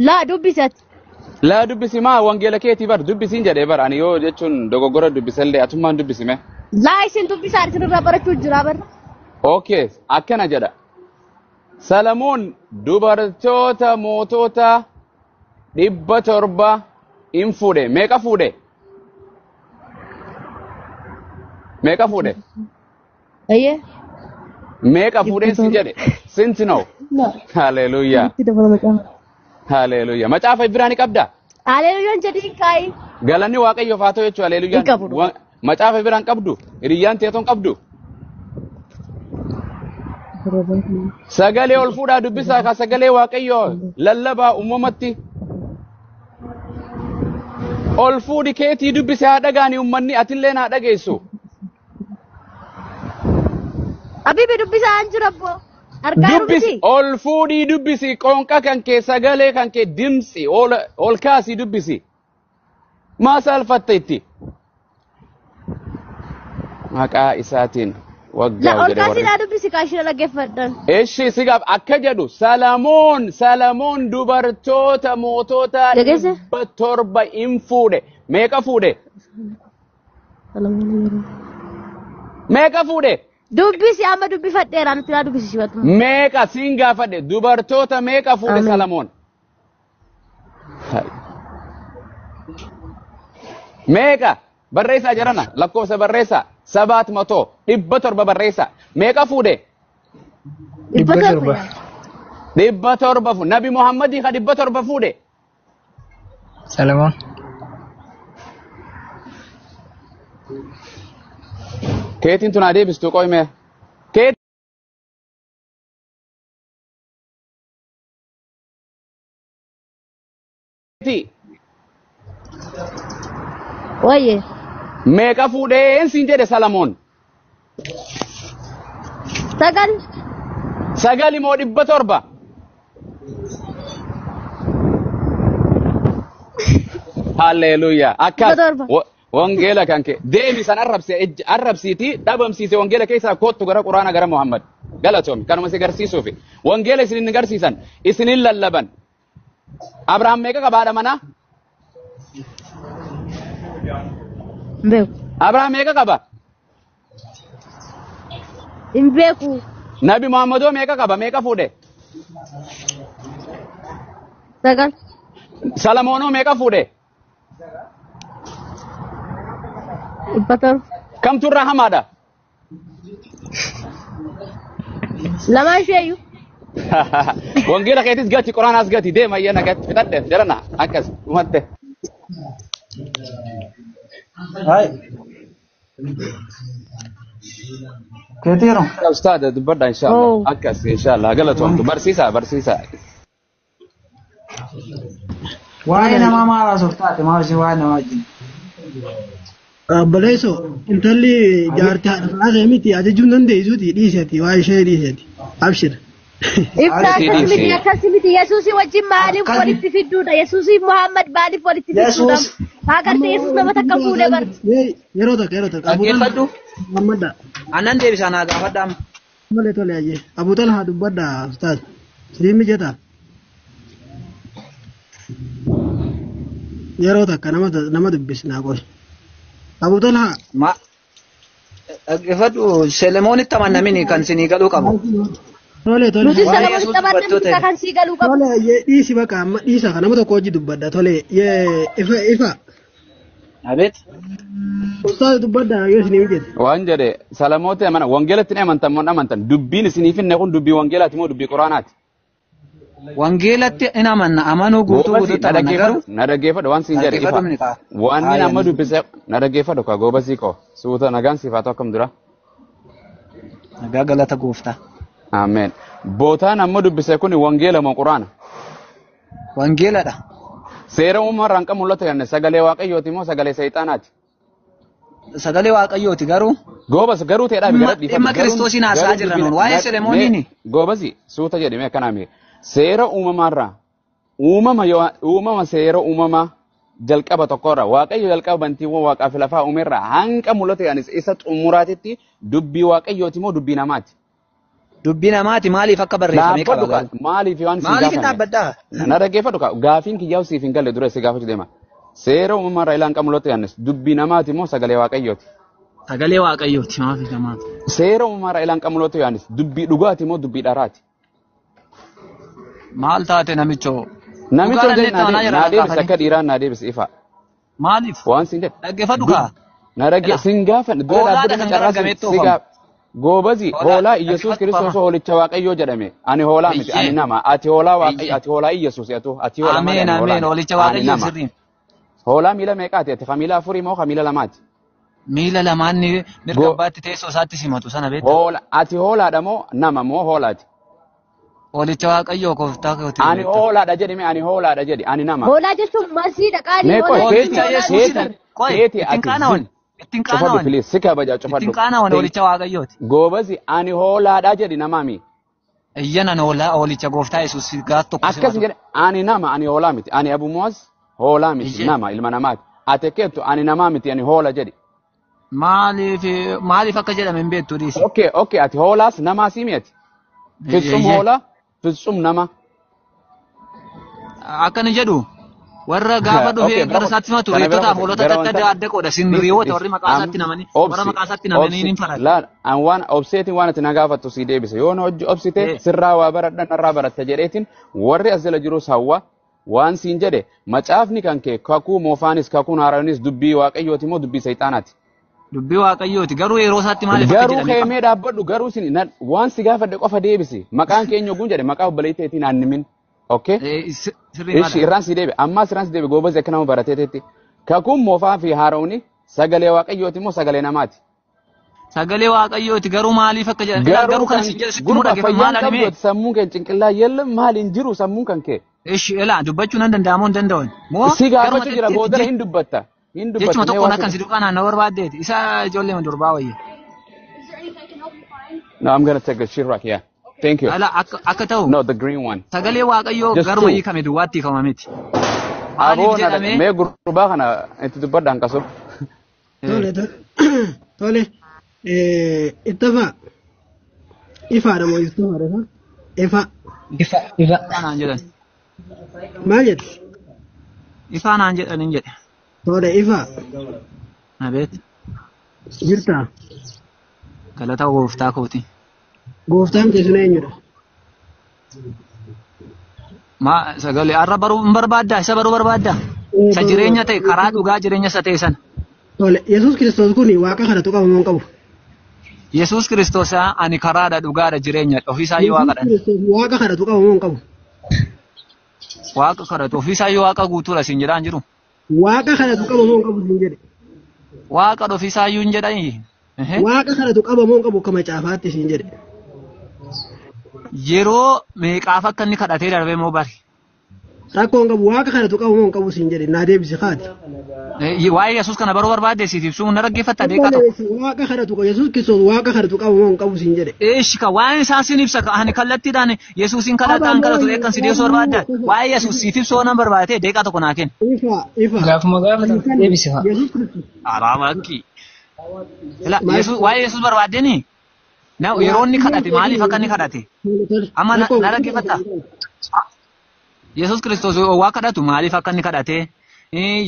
Laa dubbisi ati. Laa dubbisi maa wangeela keetii bar dubbisiin jedhee bar ani yoo jechuun dogoggora dubbisallee atummaan dubbisime. Laa isin dubbisaa isin irraa barachuu jira bar. Okay, akkana jedha. Salamoon dubartoota mootota 700 in fuudhe. Meeqa fuudhe? Meeqa fuudhe? Ayyee. Meeqa fuudheen sin jedhe? Sinti noo? Haleluuyaa. Itti dabala macaafa. Haleluuyaa. Macaafa biraa ni qabdaa? Haleluuyaan jedhiin kaayi. Galanni Waaqayyoof haa ta'u jechuudha haleluuyaan. Hin qabu. Macaafa biraan qabdu? Hiriyyaan teetoon qabdu? Sagalee ol fuudhaa dubbisaa ka sagalee Waaqayyoo lallabaa uumamatti. Ol fuudhi keetii dubbise haa dhagaani uummanni atillee haa dhageessu. Abibi dubbisaa hin jiru abbo. Argaa Dubbisi miti. ol fuudhii dubbisi qoonqa kan kee sagalee kan kee dimsi ol ol kaasii dubbisi. Maa saalfatta itti? Maqaa isaatiin La waggaa ol jedhe kaasii warri. naa dubbisi kaashina dhaggeeffadhan. Eshi sigaaf akka jedhu Salamoon dubartoota mootota Dhageesse? 700 in fuudhe. Meeqa fuudhe? Meeqa fuudhe? Dubbisi amma dubbifadheera nuti naa dubbisi shibatu. Meeqa siin gaafadhe dubartoota meeqa fuudhe Ameen. Salamoon? Meeqa barreessaa jarana lakkoofsa barreessaa 700 barreessaa meeqa fuudhe? 700. 700 fuudhe. Nabi Muhammadii ka 700 fuudhe. Salamoon. Keetiin tun adeebistu qoyme. Keetii. Wayye. Meeqa fuudheen siin jedhe Salamoon? 9. 9 moo 700? Halleluuyaa. Akkas. 700. Wangeela kan kee deemi san arrabse arrabsiitii dhabamsiise wangeela keessaa kottu gara Quraana gara Muhammad. Galatoomi kanuma si garsiisuufi. Wangeela isin hin garsiisan isinin lallaban. Abrahaam meeqa qaba haadha manaa? Hin beeku. Abrahaam meeqa qaba? Hin beeku. Nabi Muhammadoo meeqa qaba? Meeqa fuudhe? 9. Salamoonoo meeqa fuudhe? 700. Kamtu irraa hamaadha? Lamaan isheeyyuu. Wangeela keetis gati Quraanaas gati deema ayyana gati fixadhe jarana akkas dhumatte. Hai. Keetiiru. Ustaada dubbadha inshallah. Oh. Akkas inshallah galatoomtu barsiisaa barsiisaa. Waa'ee namaa maal haasoftaate maal isin waa'ee namaa wajjin? Obboleessoo intalli jaartii haadha manaa miti ajajuu hin dandeessuuti dhiiseti waa ishee dhiiseti abshir. Ibsa akkas miti Dhiisi. akkas miti Yesuusii wajjin maaliif Akkas walitti fidduudha? Yesuusii Muhammad maaliif walitti fidduudha? Yesuus Haa gartee Yesuus nama takka fuudhe bar. Yeroo takka yeroo takka Abu Talha dhaggeeffadhu. Muhammadda Annan deebisaa naa gaafadha amma. malee tole ajee Abu Talha dubbadha ustaaz siriin mijataa yeroo takka nama nama dubbisnaa qoy Abu Talha Ma dhaggeeffadhu Selemoonitti amannamini kan sinii galuu qabu. tole tole Nuti Waa'ee Solomoonitti Yesuus amanna dubartoota miti kan sii galuu qabu. tole ajee dhiisi baqa amma dhiisa kana nama tokko hojii dubbadha tole ifa ifa Abeet. ustaaz dubbadha yoo isinii mijate. Waan jedhe Salamooti amana wangeelatti ni amantan moo hin amantan dubbiin isiniif hinne kun dubbii wangeelaati moo dubbii Quraanaati? Wangeelatti in amanna amanuu guutuu Goobasii guutuutti na amanna garuu dhaggeeffadhu na dhaggeeffadhu waan siin jedhe ifa. dhaggeeffadhu mini ta'a. Waan inni Haaya amma dubbise na dhaggeeffadhu ka goobasii koo suuta nagaan siif haa ta'u akkam dura. Nagaa galata gooftaa. Ameen. Bootaan amma dubbise kun wangeela moo Quraana? Wangeeladha. Seera uumamaa irraan kan mul'atu jenne sagalee Waaqayyooti moo sagalee Seexaanaati? Sagalee Waaqayyooti garuu Goobas garuu ta'eedhaaf gara dhiifama. dhimma Kiristoosiin haasa'aa jirra nuun waa'ee Selemooniini. Goobasi suuta jedhame akkanaa mee seera uumamaarraa uumama yoo uumama seera uumamaa jalqaba tokkorra Waaqayyo jalqaba bantiiwwan waaqaa fi lafaa uumerraa hanga mul'atu yaanis isa xumuraatitti dubbii Waaqayyooti moo dubbii namaati? Dubbii namaati maaliif akka barreeffamee qaba Dhaabbadhu garuu? kaa maaliif waan si Maaliif hin gaafanne? dhaabbaddaa? Na dhaggeeffadhu kaa gaafiin kiyyaa'u siif hin galle dura si gaafachuu deema. Seera uumamaa irraa ilaan qabu lotti yaannes dubbii namaati moo sagalee waaqayyooti? Sagalee waaqayyooti maaf namaati. Seera uumamaa irraa ilaan qabu lotti yaannes dubbii dhugaati moo dubbii dharaati? Maal taate namichoo? Namicha Dhugaadhaan hojii natti amanaa jira naa kan deebisi gaafate. akka dhiiraa naa deebisi ifa. Maaliif? Waan siin jedhe. Dhaggeeffadhu kaa. Na dhagge Ela. sin gaafanne dura Hoolaadha dhaabbata kan gara carraa sin gameetti si oofamu. gaaf. Goobazi Hoolaa hoolaa Iyyasuus dhaggeeffadhu Kiristoos fama. hoolicha Waaqayyoo jedhame. Ani hoolaa miti ani Eeyyee. nama. Ati hoolaa Waaqayyo Eeyyee. ati hoolaa Iyyasuus atu ati hoolaa malee Ameen ani hoolaa ameen miti. hoolicha Ani waaqayyoo nama. sirriin. Hoolaa miila meeqaati ati? Ka miila afurii moo ka miila lamaati? Miila lamaan ni mirga Go abbaatti teessoo isaatti simatu sana beektaa? hoola ati hoolaadha moo nama moo hoolaati? Hoolicha waaqayyoo gooftaa kootii Ani beektaa? hoolaadha jedhi mee ani hoolaadha jedhi ani nama. Hoolaa jechuun masiidha qaanii Mee qoy hoolaa jechuun keeti Hoolicha hoolaa Yesuusidha. keeti Qoy keeti ittiin ati qaana'oon zim ittiin cufadhu qaana'oon please si kabaja ittiin cufadhu. qaana'oon Thank hoolicha waaqayyooti. Goobazi ani hoolaadha jedhi namaami. Iyyanan hoolaa hoolicha gooftaa Yesuus gaaf tokko Akkas simatu. jedhe ani nama ani hoolaa miti ani Abu Muaz hoolaa miti Iyyee. nama ilma namaati. Ati keettu ani namaa miti ani hoola jedhi. Maaliif maaliif akka jedhame hin beektu dhiisi. Okay okay ati hoolaas namaa sii ati. Fitsum Iyyee. hoolaa fitsum nama. Akka ni jedhu warra gaafa dhufee Okay gara bira isaatti simatu kana bira reettotaaf qote hoolota gara adda wanta adda qooda sin dhisi riyoota dhisi warri maqaa am isaatti namanii warra obsi maqaa isaatti namanii obsi ni farada. laal an waan obseetiin waan ati na gaafattu sii deebise yoo na hojii obsite Eh, sirraa waa baradha narraa baratta jedheetiin warri as jala jirus hawwa waan siin jedhe macaafni kan kee kakuu moofaanis kakuun haaraanis dubbii waaqayyooti moo dubbii sayxaanaati. Dubbii waaqayyooti garuu yeroo isaatti maaliif akka Garuu jedhame qaba. keemee dhaabbadhu garuu sin waan si gaafadhe qofa deebisi maqaan keenya oguun jedhe maqaa obboleetteetiin aan himin. Okay? Eh, Sirrii Ishi maadha. irraan si deebi ammaas irraan si deebi goobazi akka nama barateetetti. Kakuun moofaa fi haara'uuni sagalee waaqayyooti moo sagalee namaati? Sagalee waaqayyooti garuu maaliif akka jedhan ilaa Garuu garuu kan kan si jedhu sitti himuu gurba dhaggeeffa maal fayyaan ani mee qabdu ati sammuun kee cinqillaa yella maal hin jiru sammuun kan kee. ishi ilaa dubbachuu nan danda'amoo hin danda'an moo Si garuma gaafachuu jira boodara hin dubbatta. Hin jechuma dubbatta mee tokkoon waan akkan si si duukaa naannoo barbaaddeeti isa ijoollee durbaa wayya. No, I'm gonna take the sheetrock, yeah. Thank you. Ilaa akka akka ta'u No, the green one. sagalee waaqayyoo Just garuma two. hiikame duwwaatti hiikama miti. Maaliif Aboo na jedhamee mee gurbaa kana itti dubbadhaan qasu. Tole tole tole ittafa ifaadha moo ittafaadha ifa ifa Ifa ifa. ifaa naan jedhan maal jette ifaa naan jedhan hin jedhe tole ifa nabeet jirta galata gooftaa kooti. gooftaan kee sun eenyudha Ma sagalee har'a baruu hin barbaaddaa isa baruu barbaaddaa isa jireenya ta'e karaa dhugaa jireenya isa ta'e sana. Tole Yesuus Kiristoos kun waaqa kadhatu qaba moo hin qabu? Yesuus Kiristoos ani karaadha dhugaadha jireenyadha ofiisaayyuu Yesuus waaqadha. Kiristoos waaqa kadhatu qaba moo hin qabu? Waaqa kadhatu ofiisaayyuu waaqa guutuudha siin jedhaan jiru. Waaqa kadhatu qaba moo hin qabu siin jedhe. Waaqa ofiisaayyuu hin jedhanii. Waaqa kadhatu qaba moo hin qabu akka macaafaatti siin jedhe. Yeroo meeqaaf akka inni kadhatee darbee moo bari. Rakkoo hin qabu waaqa kadhatu qaba moo hin qabu siin jedhe naa deebisi haati. Waa'ee Yesuus kana baruu barbaadde siif ibsuu na dhaggeeffatta deeqaa tokko. Waaqa kadhatu qaba Yesuus Kiristoos waaqa kadhatu qaba moo hin qabu siin jedhe. Eeshi ka waa'ee isaa siin ibsa ka ani kallattiidhaan Yesuusin kadhataan kadhatu akkan si deebisuu barbaadda. Waa'ee Yesuus siif ibsuu nan barbaade deeqaa tokko naa kenni. Ifa ifa. Gaafuma gaafatan deebisi haa. Yesuus Kiristoos. Araabakki. Waa'ee Yesuus barbaaddeni? Na yeroo inni kadhate maaliif akka inni kadhate? Amma na dhaggeeffatta? Yesuus Kiristoos waa kadhatu maaliif akka inni kadhate?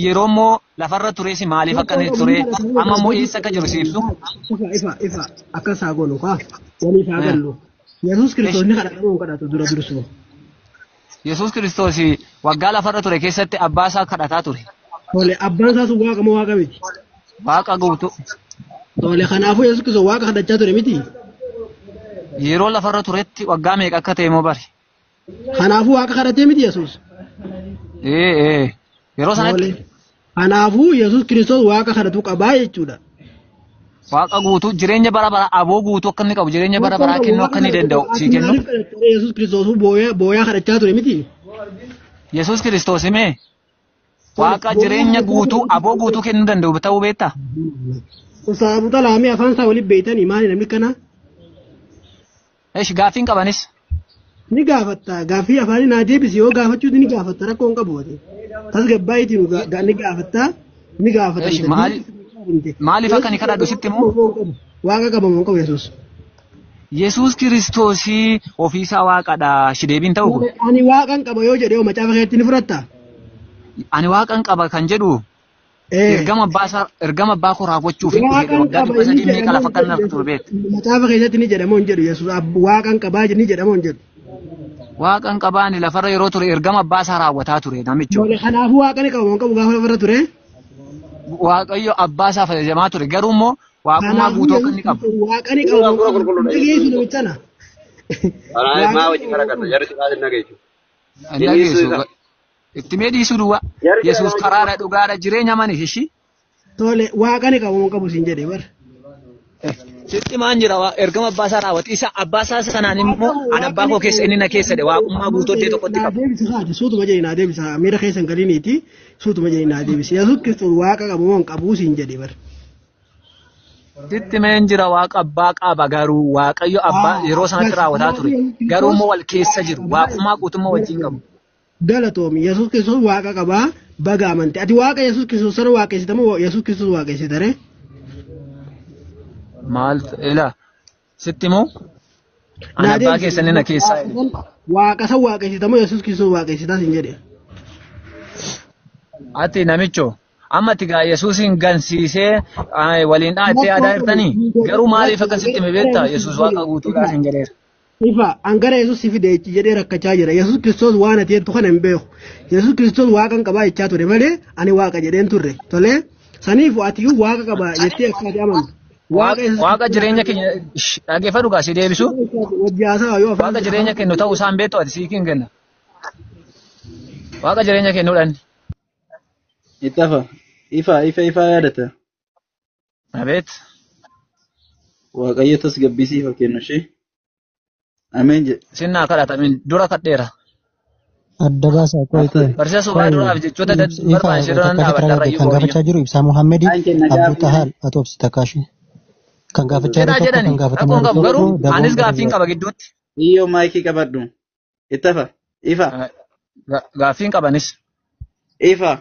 Yeroo immoo lafarra tures maaliif akka inni ture? Amma immoo eessa akka jiru si ibsu? Ifa ifa ifa akkas haa goonu kaa waliif haa gallu. Yesuus Kiristoos ni kadhata moo hin kadhatu dura dursoo. Yesuus Kiristoos waggaa lafarra ture keessatti abbaa isaa kadhataa ture. Tole abbaan isaa sun waaqa moo waaqa miti? Waaqa guutuu. Tole kanaafuu Yesuus Kiristoos waaqa kadhachaa ture miti? Yeroo lafarra turetti waggaa meeqa akka ta'e moo bari? Kanaafuu waaqa kadhatee miti Yesuus? Ee yeroo sanatti. Kanaafuu Yesuus Kiristoos waaqa kadhatu qabaa jechuudha. Waaqa guutuu jireenya bara bara aboo guutuu akka inni qabu jireenya bara baraa kennuu akka inni danda'u sii kennu. Yesuus Kiristoos booyaa kadhachaa ture miti? Yesuus Kiristoos himee waaqa jireenya guutuu aboo guutuu kennuu danda'u ta'uu beektaa? Ustaabuta laamee afaan isaa waliin beeytanii maali namni kana? Eesh gaaffiin qabanis. Ni gaafatta gaaffii afaanii naa deebisi yoo gaafachuuti ni gaafatta rakkoo hin qabu. Tasgabbaayitiin ni gaafatta ni gaafata. Maaliif akka inni kadhadhu sitti immoo? Waaqa qaba moo qabu Yesuus? Yesuus Kiristoosii ofiisaa waaqadha. Shi deebiin ta'u kun. Ani waaqan qaba yoo jedhe macaafa keessatti ni fudhatta? Ani waaqan qaba kan jedhu ergama abbaa isaa ergama abbaa koo raawwachuuf hin dhufe Waaqan waggaa qaba dhibba inni sadii meeqa lafa jedhamoo kan naaf ture beektu. Macaafa keessatti ni jedhamoo hin jedhu Yesuus waaqan qabaa ni jedhamoo hin jedhu. Waaqan qabaa ani lafarra yeroo ture ergama abbaa isaa raawwataa ture namicho. Kanaafuu waaqa ni qaba moo hin qabu gaafa lafarra ture? Waaqayyo abbaa isaa fayyadamaa ture garuu immoo waaqummaa guutuu akka inni qabu. Waaqa ni qaba moo hin qabu? Dhageessu namicha na. Maa wajjin karakata jarri si kaasee nageessu. Hin dhageessu. Itti mee dhiisuu duwwaa. Yesuus karaadha dhugaadha jireenya mani ishii. Tole waaqa ni qaba moo hin qabu siin jedhe bara. Sitti maan jira ergama abbaa isaa raawwate isa abbaa isaa sanaan immoo an abbaa koo keessa inni na keessa dhe waaqummaa guutuu iddoo tokkotti Naa qaba. deebisi haati suutuma jedhi naa deebisa miira keessa hin galiniiti suutuma jedhi naa deebisi Yesuus Kiristoos waaqa qabu moo hin qabu siin jedhe bara. Sitti meen jira waaqa abbaa qaba garuu waaqayyo abbaa yeroo sanatti raawwataa ture garuu immoo wal keessa jiru waaqummaa guutummaa wajjin qabu. Galatoomi Yesuus Kiristoos waaqa qabaa baga amante ati waaqa Yesuus Kiristoos sana waaqessita moo Yesuus Kiristoos waaqessita ree? Maal ila sitti moo an abbaa keessa inni na keessa jedhe. Waaqa san waaqessita moo Yesuus Kiristoos waaqessita siin jedhe. Ati namicho amma ati gaa Yesuusin gansiisee waliin dhaattee aadaa jirtanii garuu maaliif akkasitti hime beektaa Yesuus waaqa guutuudhaa siin jedheera. Ifa an gara Yesuus si fide jedhee rakkachaa jira. Yesuus Kiristoos waan ati jettu kana hin beeku. Yesuus Kiristoos waaqa hin qabaa jechaa ture malee ani waaqa jedheen turre. Tolee saniif ati iyyuu waaqa qaba jettee akka ati amantu. Waaqa jireenya keenya dhaggeeffadhu gaa si deebisu. Wajji haasawa yoo afaan Waaqa jireenya kennu ta'uu isaan beektu ati sii hin kenna. Waaqa jireenya kennuudhaan. Ittafa. Ifa ifa ifa yaadata. Abeet. Waaqayyo tasgabbii siif kennu ishee. Ameen jedhe. Sinnaa kadhatamin dura kadheera. Adda baasaa qoy qoy. Barsiisa sobaa duraaf jechoota barbaachisee duraan dhaabadha irra Kan gaafachaa jiru Ibsaa Muhammadi Abduu Tahaal Atoobsi Takaashi. Kan gaafachaa Jedhaa jiru tokko jedhani kan gaafatamaa rakkoon jiru qabu garuu tokko anis daboon gaaffiin qaba gidduutti. Iyyoo maayikii qabadhu. Ittafa. Ifa. Gaaffiin qabanis. Ifa.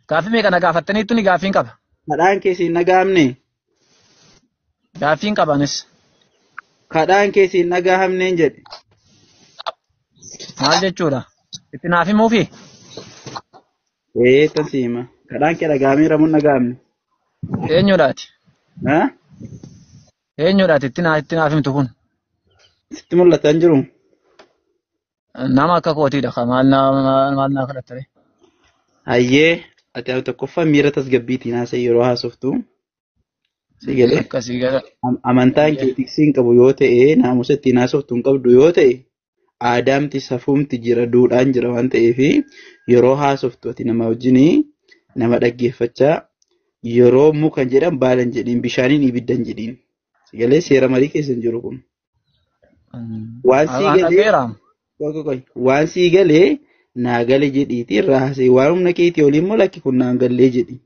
Gaaffii meeqa na gaafattaniittu ni gaaffiin qaba. Kadhaan keessi hin dhaga'amne. Gaaffiin qabanis. Kadhaan keessi hin dhaga'amneen jedhe. Maal jechuudha? Itti naaf himuufi? Ee tan si hima. Kadhaan kee dhaga'ameera moo hin dhaga'amne? Eenyuudhaati? Ha? Eenyuudhaati itti naaf himtu kun? Sitti mul'ataa hin jiru? Nama akka kootiidha. Maal naa kadhattare? Hayyee ati al tokkoffaa miira tasgabbiitiin haasa'e yeroo haasoftu. Si galee? Akkasii gara. Amantaan kee tiksii hin qabu yoo ta'e naamusa ittiin haasoftu hin qabdu yoo ta'e aadaamti safuumti jira duudhaan jira waan ta'eef yeroo haasoftu ati nama wajjinii nama dhaggeeffachaa yeroo mukan jedhan baalan jedhiin bishaaniin ibiddan jedhiin. Si galee seera marii keessa hin jiru kun. Waan sii galee Dhaggeera. qoy waan sii galee naa gale jedhiiti irraa haasa'e waan humna keetii olii immoo lakki kun naan gallee jedhi.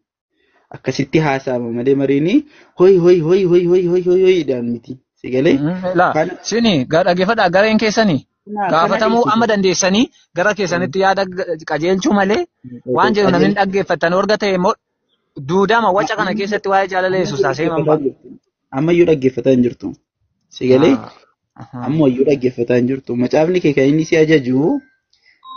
Akkasitti haasa'ama malee mariini hoy hoy hoy hoy hoy hoy hoy hoydhaan miti. Si galee? Laa sini dhaggeeffadhaa gareen keessanii gaafatamuu amma dandeessanii gara keessanitti yaada qajeelchuu malee waan jedhu namni dhaggeeffatan orga ta'e immoo duudama waca kana keessatti waa'ee jaalala Yesuus haasa'ee man Ammayyuu dhaggeeffataa hin jirtu. Si galee? Ammayyuu dhaggeeffataa hin jirtu. Macaafni kee kan inni si ajaju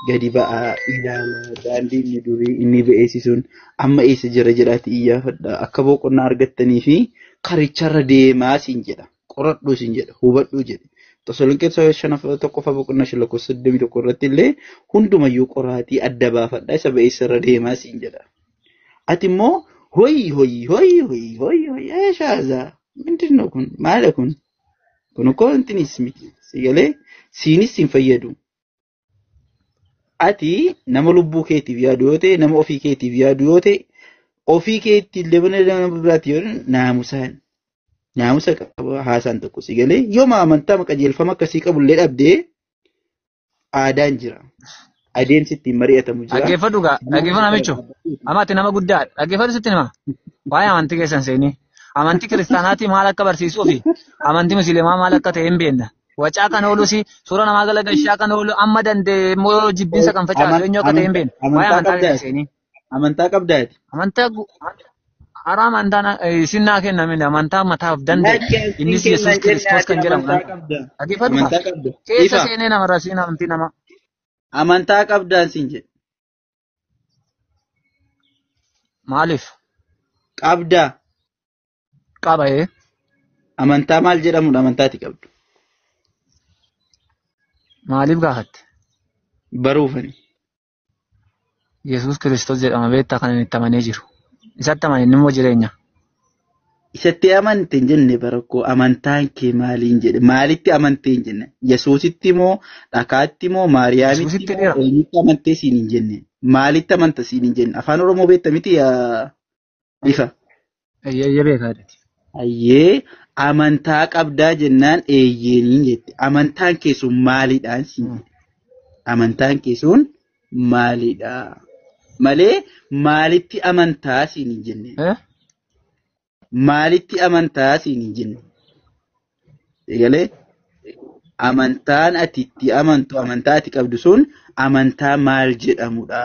gadi ba'aa ilaalaa daandii inni durii inni ba'eessisuun amma eessa jira jedhaati iyyaafadha. Akka boqonnaa argattanii fi karicharra deemaa siin jedha. Qoradhuu siin jedha. Hubadhuu jedhe. Tasaloniqee tokkoffaa boqonnaa 5 lakkoofsa 21 irratti illee hundumayyuu qoraatii adda baafadha isa ba'eessarra deemaa siin jedha. Ati immoo hoyi hoyi hoyi hoyi hoyi hoyi eeshaaza ምንድን ነው kun maala kun kun እኮ እንትንስ miti si galee siinis hin fayyadu. Ati nama lubbuu keetiif yaadu yoo ta'e nama ofii keetiif yaadu yoo ta'e ofii keetti illee mana nama biraatti yoo naamusaan naamusa qaba haasaan tokko si galee yooma amantaa qajeelfama akkasii qabu illee dhabdee aadaan jira. Adeemsi ittiin mari'atamu jira. Dhaggeeffadhu gaa dhaggeeffadhu namicho amma ati nama guddaadha dhaggeeffadhu sitti hima waa'ee amantii keessan seenii amantii kiristaanaatii maal akka barsiisuu fi amantii musliimaa maal akka ta'e hin beekna. Wacaa kan oolus suura namaa galagalchaa kan oolu amma danda'e immoo jibbinsa kan facaasu eenyu akka ta'e hin beekna. Waa'ee amantaa keessan seenii. Amantaa qabdaati. Karaa amantaan isin naa kennamine amantaa mataaf danda'e Lakki asiin innis kenna Yesuus hin jenne Kiristoos ati kan jedhamu amantaa kan qabda. dhaggeeffadhu kaa. Amantaa qabda. Keessa Ifa seenee nama rasiin amantii nama amantaa qabdaan siin jedhe. maaliif Qabdaa. qaba ee Amantaa maal jedhamudha amantaati qabdu. maaliif gaafatte? Baruufani. Yesuus Kiristoos jedhama beektaa kan inni itti amanee jiru. Isatti amane inni immoo jireenya. Isatti amante hin jenne barakkoo amantaan kee maaliin jedhe maalitti amante hin jenne Yesuusitti moo dhakaatti moo Maariyaamitti Yesuusitti moo dheera. eenyutti amantee siin hin jenne maalitti amanta siin hin jenne afaan Oromoo beekta miti yaa ifa. Eeyyee beekaa jedheti. Ayyee amantaa qabdaa jennaan eeyyeeniin jette amantaan kee sun maalidhaan siin jedhe amantaan kee sun maalidha malee maalitti amantaa siin hin jenne. Eh? Maalitti amantaa siin hin jenne. Egalee amantaan ati itti amantu amantaa ati qabdu sun amantaa maal jedhamudha?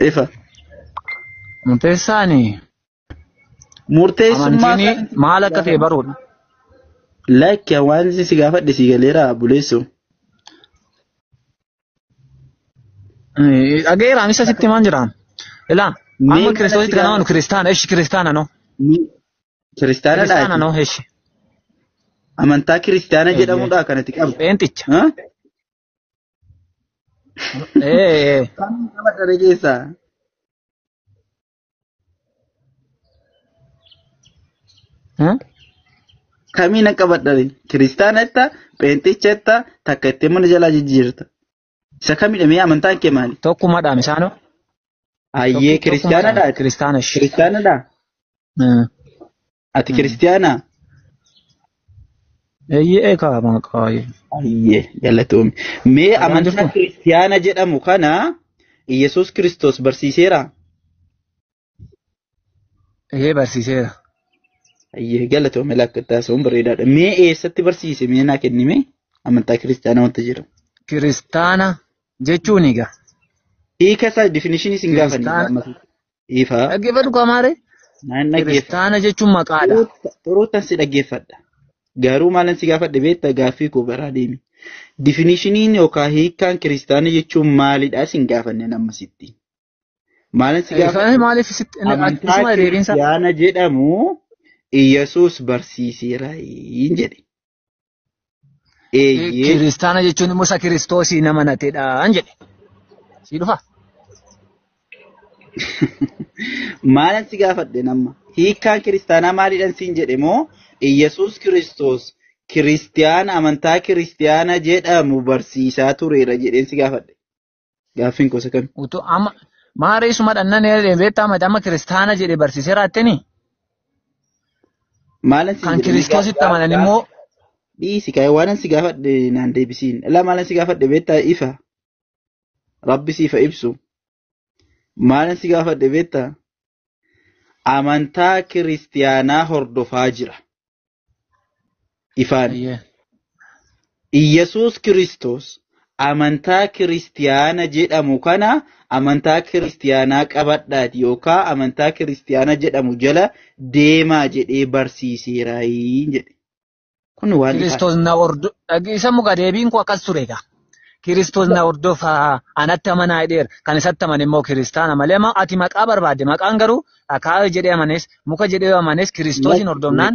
Ifa. Murteessaani Murteessummaa amantiin kan maal akka ta'e baruudha. Lakki waan si gaafadhe si galeera buleessu. Dhageera amisa sitti himaan jiraan. Ilaa Mee amma mana si kiristoositti kan amanu gaafadhe. kiristaana eshi kiristaana no. Kiristaana Kiristaana dhaati. no eshi. Amantaa kiristaana Eeyyee. jedhamudha kanatti qabdu. Pheenxicha. Ha? Ee. Kan qabadha keessaa. Kamiin akka qabadhare? Kiristaana jetta, pheenxicha jetta, takka itti mana jalaa jijjiirta. Isa kamidha mee amantaan kee maali? Tokkummaadhaan isaanoo. Ayyee Tokkummaadhaan kiristaanadha ati. kiristaana eshi. Kiristaanadha. Ati kiristaana? Eeyyee eekaa maqaa. Ayyee galatoomi. Mee Dhagaan amantaa jirtu? kiristaana jedhamu kana Iyyasuus Kiristoos barsiiseera? Eeyyee barsiiseera. Ayyee galatoomi lakkataa sun bareedaadha. Mee eessatti barsiise mee naa kennime amantaa kiristaanaa wanta jedhamu. Kiristaana jechuun egaa. Hiika isaa definition isin gaafanne Kiristaana. amma. Ifa. Dhaggeeffadhu kamaare. Naan dhaggeeffadha. Kiristaana jechuun maqaadha. Xuruuttan si dhaggeeffadha. Garuu maalan si gaafadhe beektaa gaaffii koo baraa deemi. Difinishiniin yookaan hiikkaan kiristaana jechuun maalidha sin gaafanne amma sitti. Maalan si gaafadhe Maaliif sitti amantaa isuma deebiinsa? kiristaana jedhamu Iyyasuus barsiiseera hin jedhe. Eeyyee Kiristaana jechuun immoo isa kiristoosii nama natedha jedhe. Si dhufa? Maalan si gaafadhe nama hiikkaan kiristaanaa maalidhaan siin jedhe moo Iyyasuus Kiristoos kiristiyaana amantaa kiristiyaana jedhamu barsiisaa tureera jedheen si gaafadhe. Gaaffiin gosa kami? Utuu amma maaree isuma dhannan beektaa mati amma kiristaana jedhe barsiiseera jetteni. Maalan siin Kan jedhe mee kiristoositti amanan immoo dhiisi kaa'e waanan si gaafadhe naan deebisiin. Ilaa maalan si gaafadhe beektaa ifa. Rabbi siifa ibsu. Maalan si gaafadhe beektaa? Amantaa kiristiyaanaa hordofaa jira. Ifaan. Ayyee. Iyyasuus Kiristoos amantaa kiristiyaana jedhamu kana amantaa kiristiyaanaa qabadhaati yookaan amantaa kiristiyaana jedhamu jala deemaa jedhee barsiiseera jedhe. Kun waan ifaadha. Kiristoos na hordo isa muka deebiin koo akkas ture egaa. Kiristoos na hordofaa anatti amanaa jedheera. Kan isatti amane immoo kiristaana malee amma ati maqaa barbaadde maqaan garuu dhakaa jedhee amanes muka jedhee amanes kiristoosiin hordofnaan